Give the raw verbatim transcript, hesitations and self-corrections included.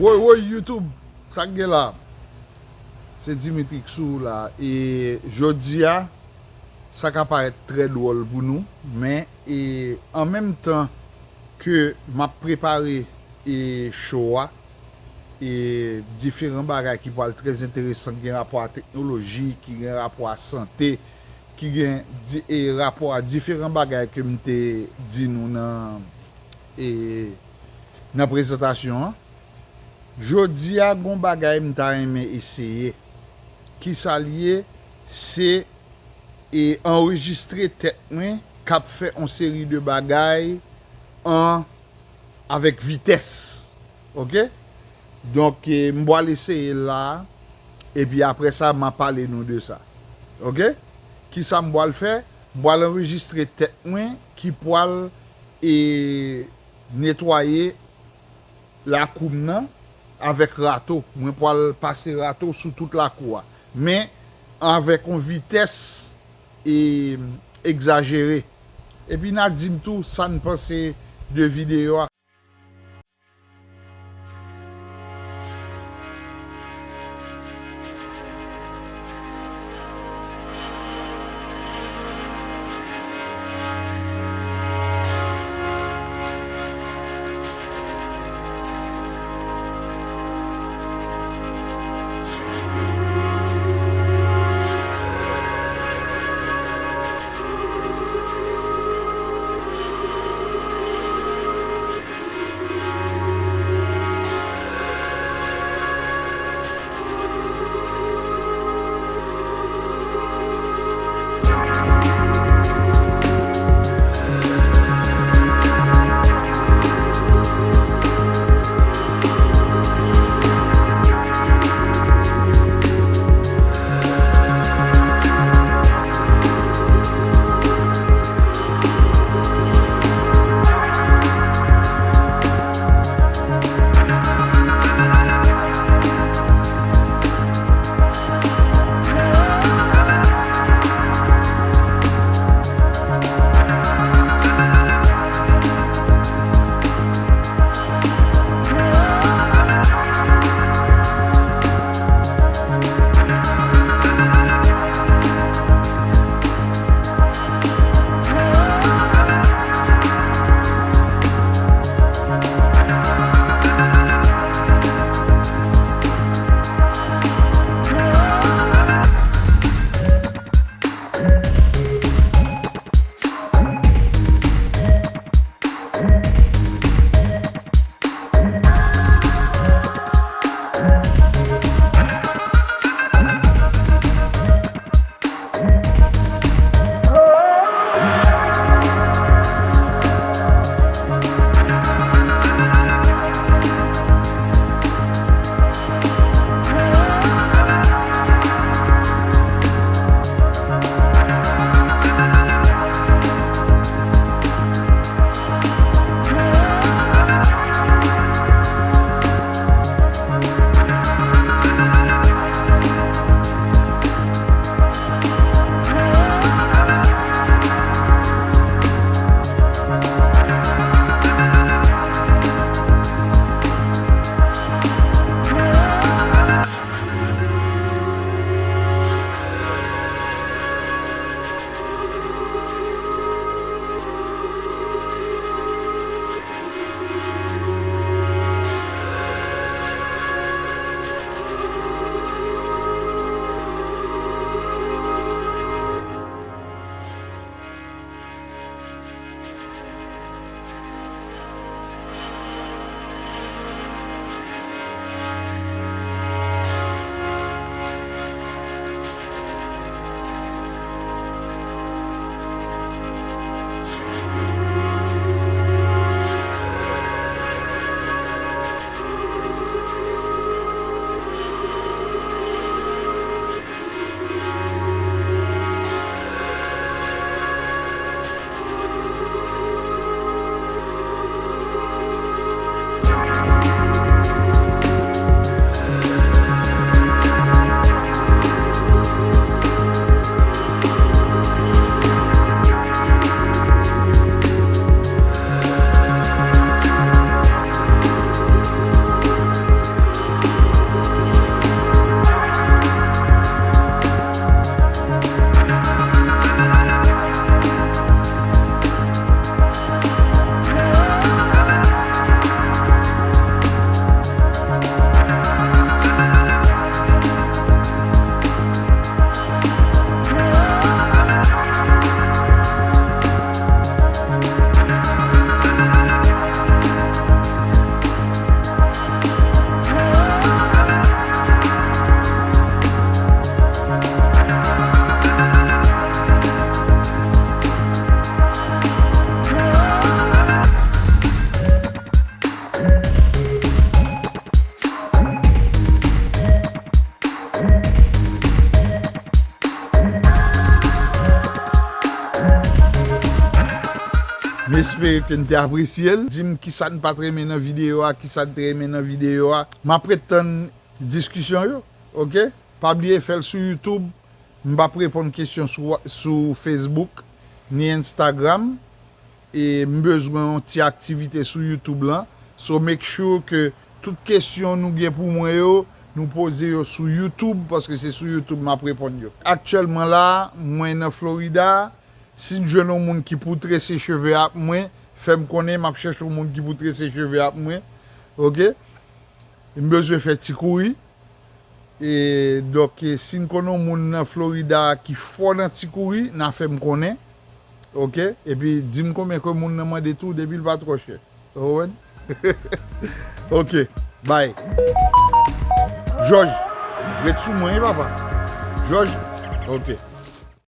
Woy, woy, YouTube, sa k gen la? Se Dimitri Xou la. E jodi a, sa ka parèt trè dwòl pou nou, men e an menm tan ke m ap prepare e show a, e diferan bagay ki pral trè enteresan, ki gen rapò a teknoloji, ki gen rapò a sante, ki gen di- e rapò a diferan bagay ke m te di nou nan e nan prezantasyon an. Jodi a, gon bagay m ta renmen eseye. Kisa l ye? Se e anrejistre tèt mwen k ap fè on seri de bagay an avèk vitès. Oke? Donk, e, m pral eseye l la, epi apre sa, m a pale nou de sa. Oke? Kisa m pral fè? M pral anrejistre tèt mwen ki pral e netwaye lakou m nan avèk rato. Mwen pral pase rato sou tout lakou a. Men avèk yon vitès e egzajere. Epi n a di m tou sa n panse de videyo a. Espere ke n te apresye l. Di m kisa n pa t renmen nan videyo a, kisa n te renmen nan videyo a. M ap ret tann diskisyon yo, oke? Pa bliye fè l sou YouTube. M p ap reponn kesyon sou, sou Facebook ni Instagram. E m bezwen yon ti aktivite sou YouTube lan. So make sure ke tout kesyon nou gen pou mwen yo, nou poze yo sou YouTube, paske se sou YouTube m ap reponn yo. Aktyèlman la, mwen nan Florida. Si n jwenn yon moun ki pou trese cheve ak mwen, fè m konnen, m ap chèche yon moun ki pou trese cheve ak mwen. Oke? M bezwen fè ti kouri. E, donk, e, si n konn yon moun nan Florida ki fò nan ti kouri, n a fè m konnen. Oke? Epi, di m konbyen ke moun nan mande tou, depi l pa twò chè. Ou konprann? Oke. Bye. Jòj, ret sou mwen, wi, papa. Jòj. Oke.